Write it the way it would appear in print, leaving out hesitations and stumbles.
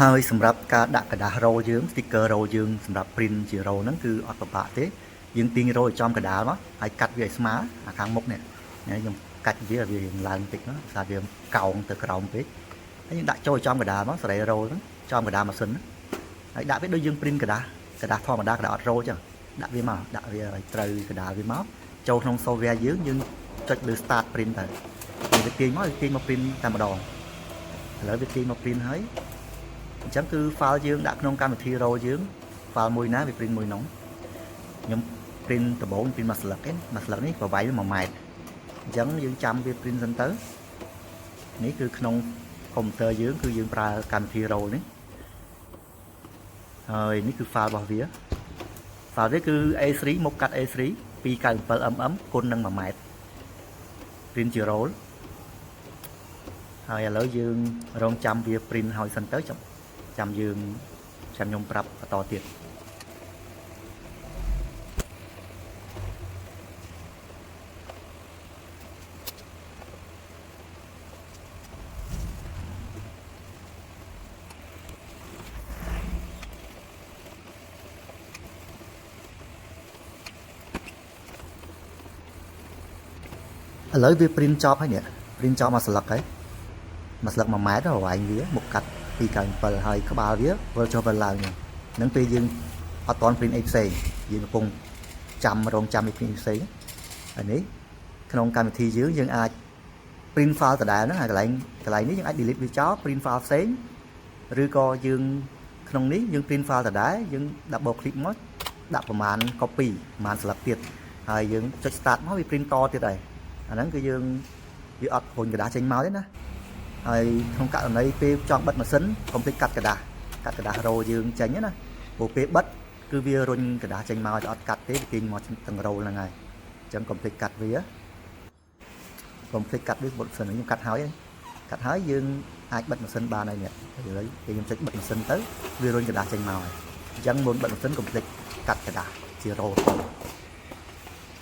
ហើយសម្រាប់ការដាក់ក្រដាស roll យើង sticker roll យើងសម្រាប់ print ជា roll ហ្នឹងគឺអត់ពិបាកទេយើងទាញ roll ឲ្យចំកណ្ដាលមកហើយកាត់វាឲ្យស្មើអាខាងមុខនេះខ្ញុំកាច់វាឲ្យវារៀងឡើងតិចមកស្អាតវាកោងទៅក្រោមពេកហើយយើងដាក់ចូលចំកណ្ដាលមកសេរី roll ហ្នឹងចំកណ្ដាលម៉ាស៊ីនហើយដាក់វាដូចយើង print ក្រដាសក្រដាសធម្មតាក្រដាសអត់ roll ចឹងដាក់វាមកដាក់វាឲ្យត្រូវកណ្ដាលវាមកចូលក្នុង software យើងយើងចុចលើ start print ទៅវាទាញមកវាទាញមក print តែម្ដងឥឡូវវាទាញមក print ហើយអញ្ចឹងគឺ file យើងដាក់ក្នុងកម្មវិធី roll យើង file មួយណាវា print មួយនោះខ្ញុំ print ដំបូង print មួយស្លឹកឯងមួយស្លឹកនេះប្រវែង1ម៉ែត្រអញ្ចឹងយើងចាំវា print សិនទៅនេះគឺក្នុងកុំព្យូទ័រយើងគឺយើងប្រើកម្មវិធី roll នេះហើយនេះគឺ file របស់វា file វាគឺ A3 មុខកាត់ A3 297 mm គុណនឹង1ម៉ែត្រ print ជា roll ហើយឥឡូវយើងរងចាំវា print ហើយសិនទៅចាំចាំយើងចាំខ្ញុំប្រាប់បន្តទៀត ឥឡូវវា print ចប់ហើយនេះ print ចប់មួយស្លឹកហើយមួយស្លឹក1ម៉ែត្រប្រវែងវាមុខកាត់297ហើយក្បាលវាវិលចុះវិលឡើងហ្នឹងពេលយើងអត់ទាន់ print អីផ្សេងយើងកំពុងចាំរងចាំអី print ផ្សេងហើយនេះក្នុងកម្មវិធីយើងយើងអាច print file ដដែលហ្នឹងហើយកន្លែងកន្លែងនេះយើងអាច delete វាចោល print file ផ្សេងឬក៏យើងក្នុងនេះយើង print file ដដែលយើង double click មកដាក់ប្រមាណ copy ប្រមាណស្លឹកទៀតហើយយើងចុច start មកវា print តទៀតហើយអាហ្នឹងគឺយើងវាអត់រុញក្រដាសចេញមកទេណាហើយក្នុងករណីពេលចង់បិទម៉ាស៊ីនកុំភ្លេចកាត់ក្រដាសកាត់ក្រដាស roll យើងចេញណាព្រោះពេលបិទគឺវារុញក្រដាសចេញមកអត់កាត់ទេវាទាញមកទាំង roll ហ្នឹងហើយអញ្ចឹងកុំភ្លេចកាត់វាកុំភ្លេចកាត់វាបុតម៉ាស៊ីនខ្ញុំកាត់ហើយកាត់ហើយយើងអាចបិទម៉ាស៊ីនបានហើយនេះឥឡូវពេលខ្ញុំចុចបិទម៉ាស៊ីនទៅវារុញក្រដាសចេញមកហើយអញ្ចឹងមុនបិទម៉ាស៊ីនកុំភ្លេចកាត់ក្រដាសជា roll។